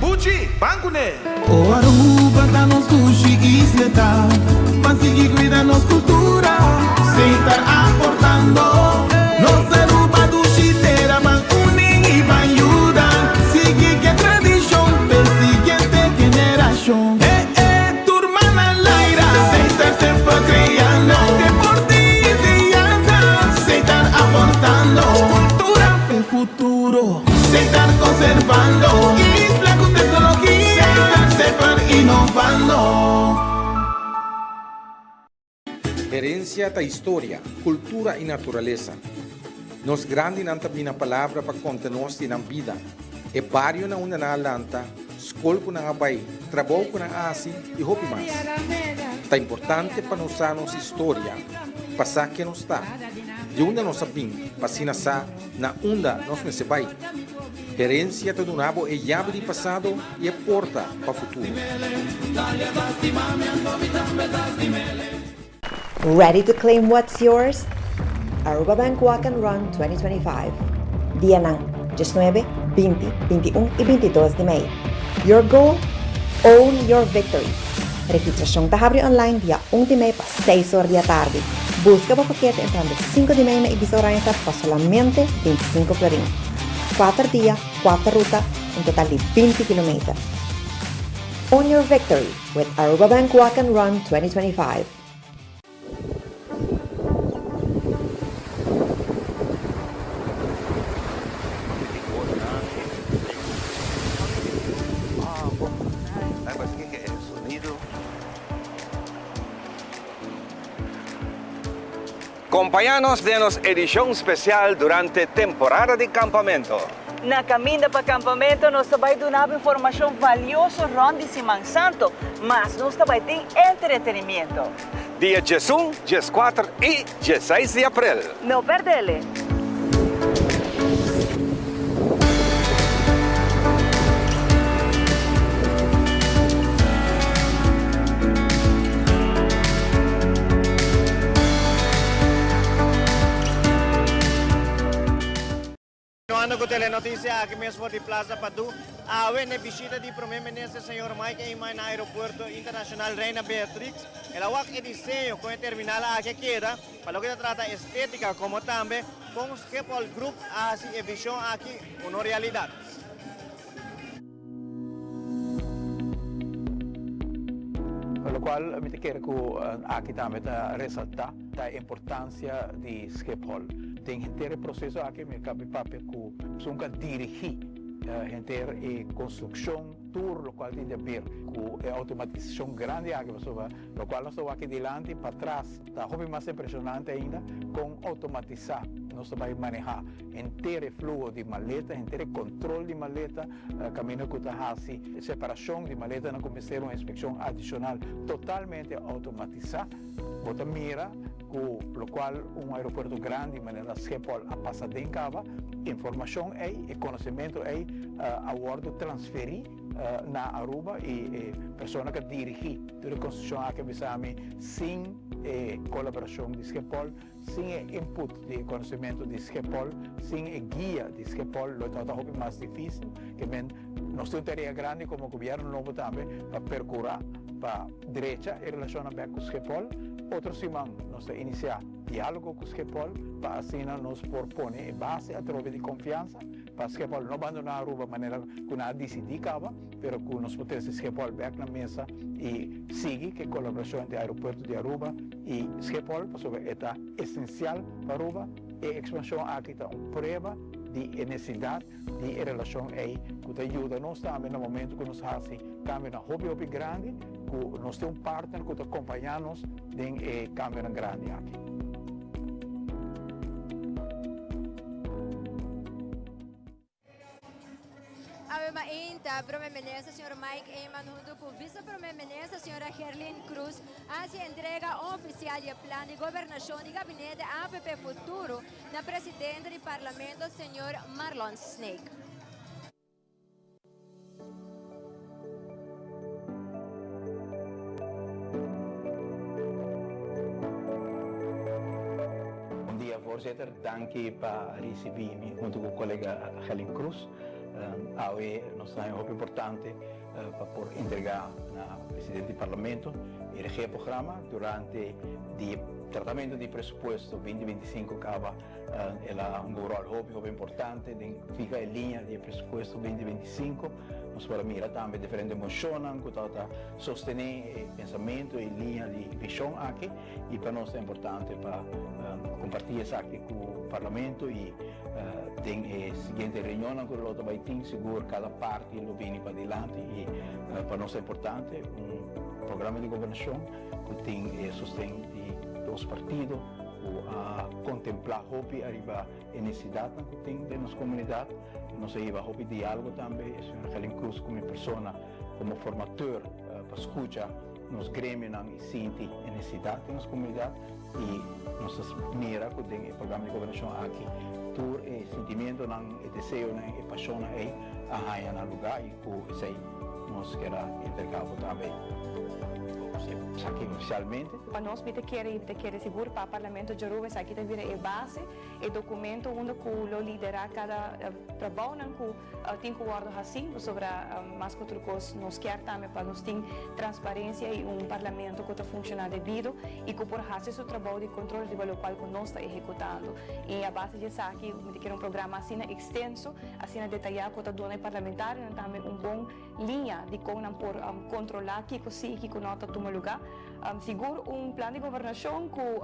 Buchi, ban kuné! O Aruba ta nos dushi isla ta Ban sigui cuida nos cultura Sin tar aportando Nos Aruba dushi tera Ban uni y ban yuda Sigui ke tradicion P'e siguiente generacion Eh eh tur man al aire Sin tar semper creando Deporte y enseñanza Sin tar aportando Cultura p'e futuro Sin tar conservando Isla cu tecnologia Sin tar semper innovando. Herencia ta historia, cultura y naturalesa. Nos grandinan ta bina palabra pa conta nos di nan bida, e bario na unda nan a lanta, scol cu nan a bay, trabou cu nan a haci y hopi mas. Ta importante pa nos sa nos historia, pa sa ken nos ta, di unda nos a bin pa asina sa na unda nos mester bay. Herencia ta duna bo e yabi di pasado y e porta pa futuro. Ready to claim what's yours? Aruba Bank Walk and Run 2025 Dianan 19, 20, 21 y 22 di mei. Your goal? Own your victory! Registrashon ta habri online dia un di mei pa seis or di atardi. Buska bo pakete entrando sinku di mei na Ibiza Oranjestad pa solamente 25 florin. Kuater dia, kuater ruta, un total di 20 kilometer. Own your victory with Aruba Bank Walk and Run 2025. Compaña nos den nos edicion special durante temporada di campamento. Na caminda pa campamento nos ta bay duna bo informacion valioso rond di Siman Santo, mas nos ta bay tin entretenimiento. Dia 11, 14 y 16 di april. No perdele! Continuando cu Telenoticia aki mes for di Plaza Padu, awe n'e bishita di Prome Minister señor Mike Eman na Aeropuerto Internacional Reina Beatrix, el a wak e diseño con e terminal aki a keda pa loke ta trata estetica como tambe con Schiphol Group a haci e vision aki uno realidad. Locual mi ta kere cu aki tambe ta resalta ta e importancia di Schiphol. Den henter e proceso aki mi a cabe papia cu esun cu a dirigi henter e construccion, tur locual tin di haber cu e automatisacion grandi aki pasobra locual nos ta wak dilanti patras ta hopi mas impresionante ainda con automatisa nos ta bay maneha henter e fluho di maleta, henter e control di maleta, caminda cu ta haci separacion di maletanan cu mester un inspeccion adicional totalmente automatisa. Bo ta mira cu locual un aeropuerto grandi manera Schiphol a pasa den caba, informacion ey, e conocimento ey a wordo transferi na Aruba y e persona cu a dirigi tur e construccion aki a bisa mi sin e colaboracion di Schiphol, Sin e input di e conocimento di Schiphol, sin e guia di Schiphol lo tabata hopi mas dificil. Ke men nos tin un tarea grandi como gobierno nobo tambe pa percura pa drecha e relacionnan bek cu Schiphol. Otro siman nos ta inicia dialogo cu Schiphol pa asina nos por pone e base atrobe di confiansa pa Schiphol no bandona Aruba manera cu nan a dicidi caba, pero cu nos por trece Schiphol bek na mesa y sigui cu e colaboracion entre aeropuerto di Aruba y Schiphol pasobra e ta esencial pa Aruba. E expansion aki ta un prueba di e necesidad di e relacion ey cu ta yuda nos tambe na momento cu nos haci cambionan hopi hopi grandi cu nos tin un partner cu ta compaña nos den e cambionan grandi aki. Awe mainta, Prome Minister señor Mike Eman hunto cu Vice Prome Minister señora Gerlin Cruz a haci entrega oficial di e plan di gobernacion di Gabinete avp Futuro na Presidente di Parlamento señor Marlon Sneek. Bon dia voorzitter, danki pa ricibi mi hunto cu colega Gelin Cruz. Awe nos ta haña hopi importante pa por entrega na presidente di parlamento e regeerprogramma durante di tratamento di presupuesto 2025 caba. El a hunga un ròl hopi hopi importante den fiha e liña di e presupuesto 2025. Nos por a mira tambe diferente moshonnan ku tabata sostené e pensamentu i liña di vishon aki i pa nos ta importante pa kompartí esaki ku Parlamento i den e siguiente reunionnan ku lo ta bai tin sigur kada parti lo bini padilanti i pa nos ta importante un programa di gobernashon ku tin e sosten di dos partido. Ku a kontemplá hopi ariba e nesesidatnan ku tin den nos komunidat. Nos a hiba hopi diálogo tambe, e señor Gelin Cruz ku mi persona komo formateur pa skucha nos gremionan i sinti e nesesidat den nos komunidat i nos ta mira ku den e programa di gobernashon aki tur e sintimientonan, e deseonan, e pashonnan ei a haña nan lugá i ku esei nos kier a entregá bo tambe. Esaki oficialmente. Pa nos mi ta kere y mi ta kere sigur pa Parlamento djaruba esaki ta bira e base, e documento unda cu lo lidera cada trabounan cu tin cu wordo haci, pasobra mas cu tur cos nos kier tambe pa nos tin transparencia y un Parlamento cu ta funciona debido y cu por haci su trabou di control riba locual cu nos ta ehecutando. Y a base di esaki mi ta kere un programa asina extenso, asina detaya cu ta duna e parlamentarionan tambe un bon liña di kon nan por kontrolá kiko sí i kiko no ta tuma lugá. Sigur un plan di gobernashon ku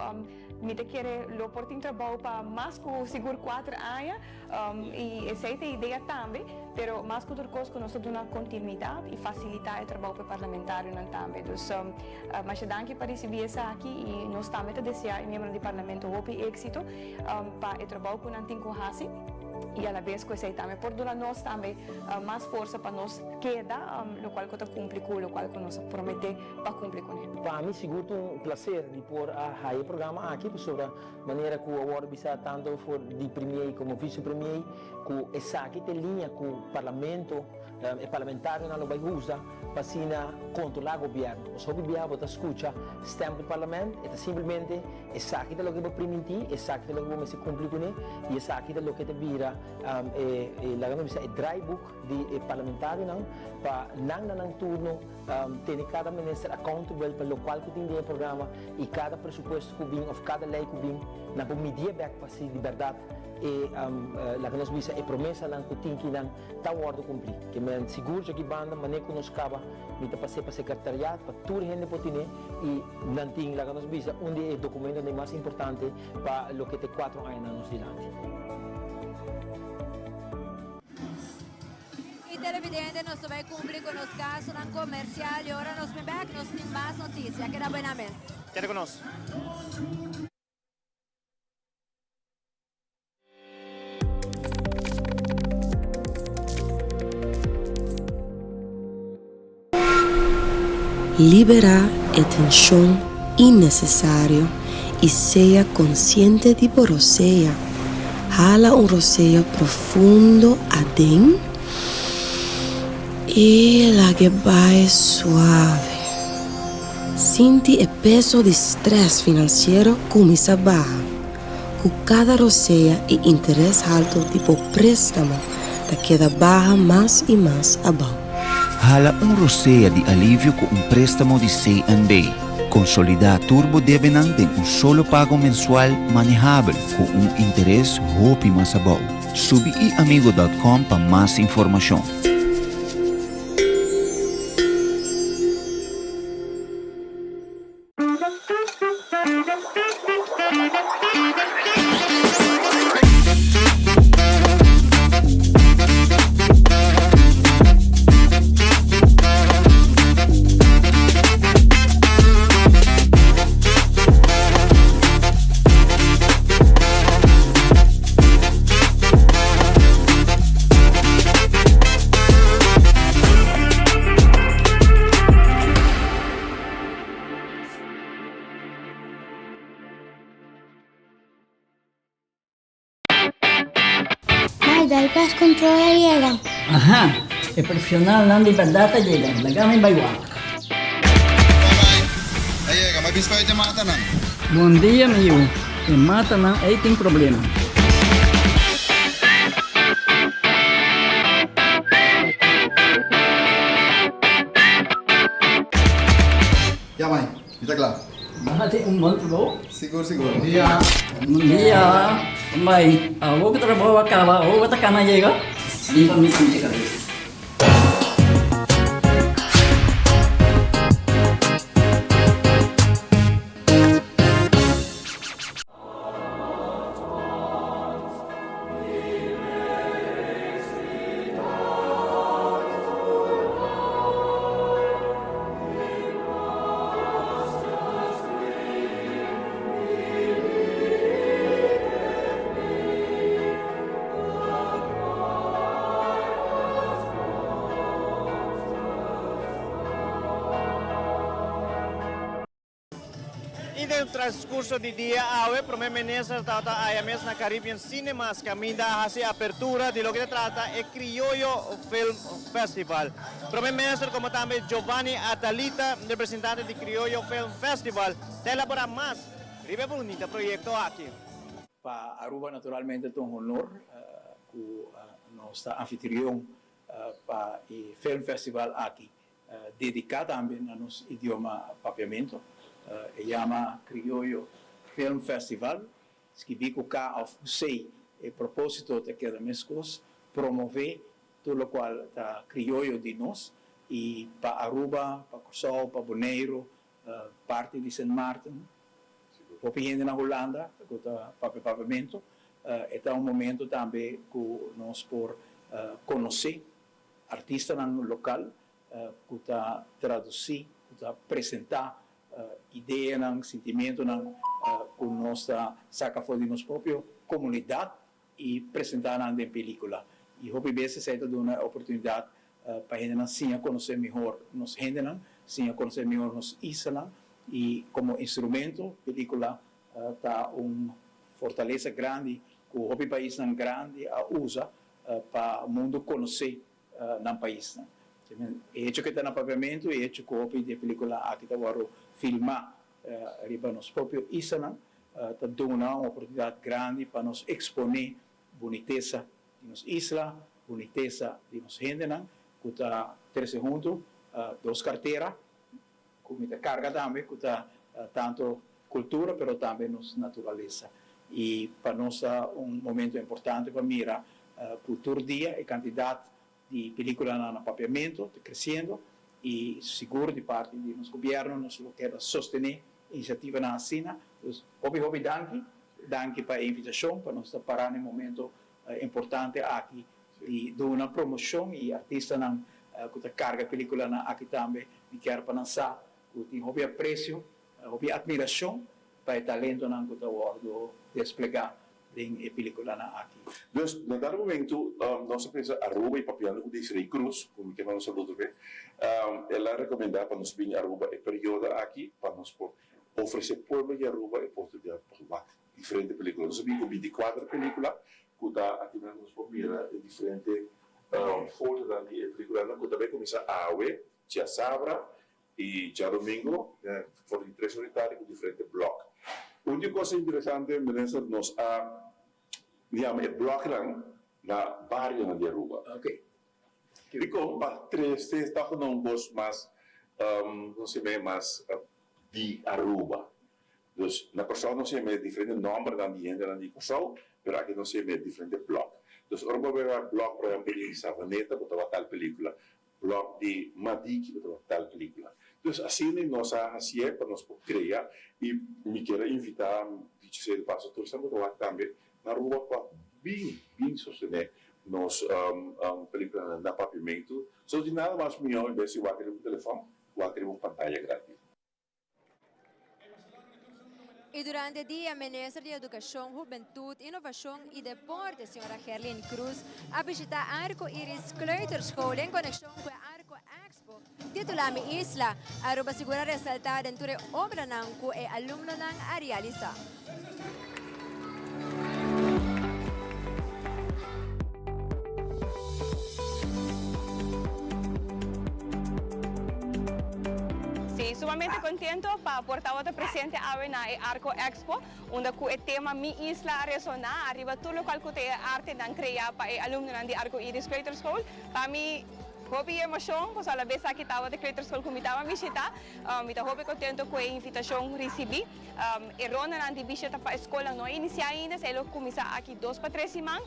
mi ta kere lo por tin trabou pa mas ku sigur kuater aña i esei ta e idea tambe, pero mas ku tur kos ku nos ta duna kontinuidat i fasilitá e trabou pa e parlamentarionan tambe. Dus masha danki pa risibí esaki i nos tambe ta deseá e miembronan di parlamento hopi éksito pa e trabou ku nan tin ku hasi i alabes ku esei tambe por duna nos tambe Mas forsa pa nos keda locual cu ta cumpli cu locual cu nos a promete pa cumpli cune. Pa mi sigur ta un placer di por a haya e programa aki pasobra manera cu a wordo bisa tanto for di premier como vice premier cu esaki ta e liña cu parlamento e parlamentarionan lo bay usa pa asina controla gobierno. Pasobra hopi biaha bo ta scucha stempelparlament e ta simplemente esaki ta loke bo priminti, esaki ta loke bo mester cumpli cune y esaki ta loke ta bira E laga nos bisa e draaiboek di e parlamentarionan pa nan na nan turno tene kada minister accountable pa lokual ku tin den e programa i kada presupuesto ku bin òf kada lei ku bin nan por midié bèk pa si di bèrdat e laga nos bisa e promesanan ku tin ki nan ta wòrdu kumplí. Ke men sigur djaki banda manera ku nos kaba mi ta pas'é pa sekretariat pa tur hende por tine i nan tin laga nos bisa un di e dokumentonan mas importante pa loke ta e cuatro añanan nos dilanti. Y televidente nos ta bay cumpli cu nos gastonan comercial y ora nos bin bek nos tin mas noticia. Keda buena mes. Keda cu nos. Liberá e tenshon innesesario i sea konsiente di bo rosea. Hala un rosea profundo aden i lag'e bai suave. Sinti e peso di strès finansiero kuminsá baha. Ku kada rosea e interes haltu di bo préstamo ta keda baha mas i mas abou. Hala un rosea di alivio ku un préstamo di CNB. Konsolidá tur bo debenan den un solo pago mensual manehabel ku un interes hopi mas abou. Subi iamigo dòt kòm pa mas informashon. Mai, dal pest control a yega. Aha, e profesionalnan di berdad a yega. Laga mi bai wak. A yega, mi a bisa pa e matanan. Bon dia, mi yu. E matanan ei tin problema. Ya mai, mi ta kla. Nan a tin un bon trabou? Sigur, sigur. Bon dia. Bon dia. Mai, awor ku trabou a kaba, awor bo ta kana yega? Bin pa mi pincha kabes. den transcurso di dia awe Prome Minister tabata aya mes na Caribbean Cinemas caminda a haci apertura di loke ta trata e Criollo Film Festival. Prome Minister como tambe Giovanni Atalita, representante di Criollo Film Festival, ta elabora mas riba e bunita proyecto aki. Pa Aruba naturalmente ta un honor cu nos ta anfitrion pa e film festival aki dedica tambe na nos idioma Papiamento. E yama Criollo Film Festival, skibi cu K of cu C, e proposito ta keda mescos, promove tur locual ta crioyo di nos y pa Aruba, pa Corsou, pa Boneiru, parti di Sint Maarten, hopi hende na Hulanda cu ta papia Papiamento. E ta un momento tambe cu nos por conoce artistanan local cu ta traduci, cu ta presenta ideanan, sintimentonan cu nos ta saca for di nos propio comunidad y presenta nan den pelicula. Y hopi bes esey ta duna e oportunidad pa hendenan siña conoce mihor nos hendenan, siña conoce mihor nos islanan y como instrumento pelicula ta un fortaleza grandi cu hopi paisnan grandi a usa pa mundo conoce nan paisnan. E hecho cu e ta na Papiamento y e hecho cu hopi di e pelicula aki ta wordo filma riba nos propio islanan ta duna un oportunidad grandi pa nos expone bunitesa di nos isla, bunitesa di nos hendenan cu ta trece hunto dos cartera cu mi ta carga tambe cu ta tanto cultura pero tambe nos naturalesa. Y pa nos ta un momento importante pa mira cu tur dia e cantidad di peliculanan na Papiamento ta creciendo y sigur di parti di nos gobierno nos lo keda sostene iniciativanan asina. Dus hopi hopi danki, danki pa e invitacion pa nos ta para na e momento importante aki di duna promocion y artistanan cu ta carga peliculanan aki tambe mi kier pa nan sa cu tin hopi aprecio, hopi admiracion pa e talentonan cu ta wordo desplega den e peliculanan aki. Dus na dado momento nos a pensa Aruba y papiando cu Desiree Cruz, cu mi ke manda un saludo p'e, el a recomenda pa nos bin Aruba e periodo aki pa nos por ofrece pueblo di Aruba e oportunidad pa wak diferente pelicula. Nos a bin cu binticuater pelicula cu ta aki nan nos por mira e diferente fotonan di e peliculanan cu ta bay cuminsa awe, djasabra y djadomingo for di tres ora di tardi cu diferente blok. Un di e cosnan interesante minister nos a yama e bloknan na barionan di Aruba. Dicon pa trece ta cu un cos mas, no se me mas di Aruba. Dus na Corsou nos yama e diferente nombernan di hendenan di Corsou, pero aki nos yama e diferente blok. Dus ora bo bai wak blok por ehempel di Savaneta bo ta wak tal pelicula, blok di Madiki bo ta wak tal pelicula. Dus asina nos a hacié pa nos por crea y mi kier a invita dicho sea de paso tur esnan bo ta wak tambe na Aruba pa bin bin sostene nos peliculanan na Papiamentu. So di nada mas mihó en bes di wak riba un telefon, wak riba un pantaya grandi. Y durante dia Minister di Educacion, Hubentud, Innovacion y Deporte, Sra. Gerlin Cruz, a bishita Arco Iris Kleuterschool en conexion cu e Arco Expo, titula Mi Isla, Aruba sigur a resalta den tur e obranan cu e alumnonan a realisa. Sí, sumamente contento pa por tabata presente awe na e Arco Expo, unda cu e tema Mi Isla a resona ariba tur locual cu ta e artenan crea pa e alumnonan di Arco Iris Kleuterschool. Pa mi hopi emocion, pasobra alabes aki tabata e kleuterschool cu mi taba bishita. Mi ta hopi contento cu e invitacion ricibi. E rondanan di bishita pa e skolnan no a inisiá ainda, esei lo kuminsá aki dos pa tres siman,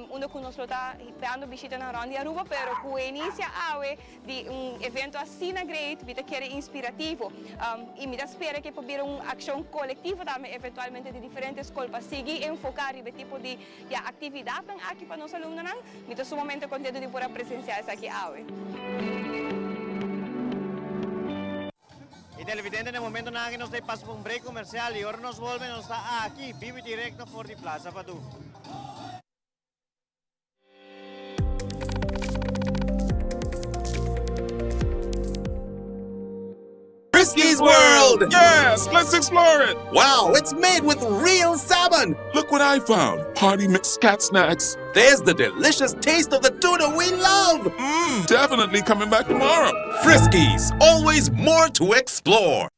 unda ku nos lo ta dando bishitanan rònt di Aruba, pero ku e inisia awe di un evento asina great, mi ta kere inspirativo i mi ta spera ku e por bira un akshon kolektivo tambe eventualmente di diferente skol pa sigui enfoká riba e tipo di ya aktividatnan aki pa nos alumnonan. Mi ta sumamente kontento di por a presensiá esaki awe. Y televidente, na e momentonan aki nos ta pasa pa un break comercial y ora nos bolbe nos ta aki bibo y directo for di Plaza Padu. Frisky! Friskies World! Yes, let's explore it! Wow, it's made with real salmon! Look what I found! Party mix cat snacks. There's the delicious taste of the tuna we love! Mmm, definitely coming back tomorrow. Friskies, always more to explore.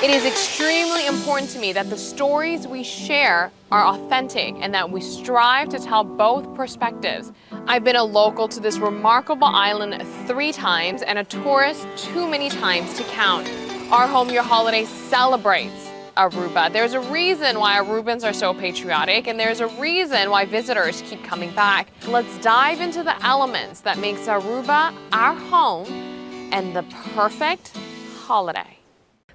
It is extremely important to me that the stories we share are authentic and that we strive to tell both perspectives. I've been a local to this remarkable island three times and a tourist too many times to count. Our Home Your Holiday celebrates Aruba. There's a reason why Arubans are so patriotic and there's a reason why visitors keep coming back. Let's dive into the elements that makes Aruba our home and the perfect holiday.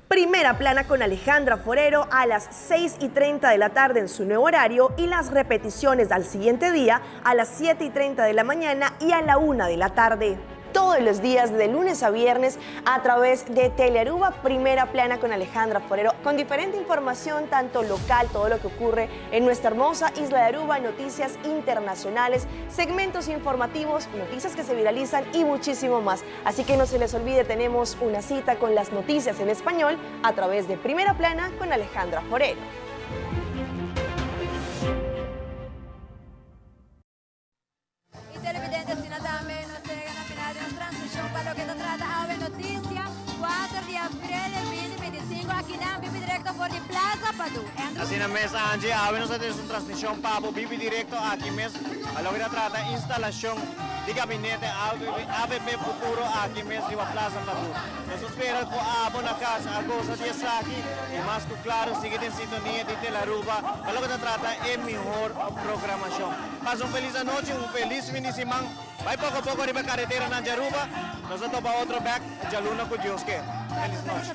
Primera plana con Alejandra Forero a las 6 y 30 de la tarde en su nuevo horario y las repeticiones al siguiente día a las 7 y 30 de la mañana y a la 1 de la tarde. Todos los días de lunes a viernes a través de Telearuba Primera Plana con Alejandra Forero, con diferente información, tanto local, todo lo que ocurre en nuestra hermosa isla de Aruba, noticias internacionales, segmentos informativos, noticias que se viralizan y muchísimo más. Así que no se les olvide, tenemos una cita con las noticias en español a través de Primera Plana con Alejandra Forero. Y televidente asina tambe nos ta yega na final di nos transmision pa loke ta trata Awe Noticia, kuater di april del 2025 aki na Bibi Directo for di Plaza Padu. Andrew? Asina mes Angie, awe nos ta tene un transmision pa bo Bibi Directo aki mes pa loke ta trata instalacion di gabinete avp Futuro aki mes riba Plaza Padu. Nos ta spera cu abo na cas a goza di esaki y mas cu claro sigui den sintonia di Telaruba pa loke ta trata e mihor programacion. Pasa un felis anochi, un felis fin di siman. Bai poko poko riba kareteranan di Aruba. Nos ta topa otro bek djaluna ku Dios ke. Felis nochi.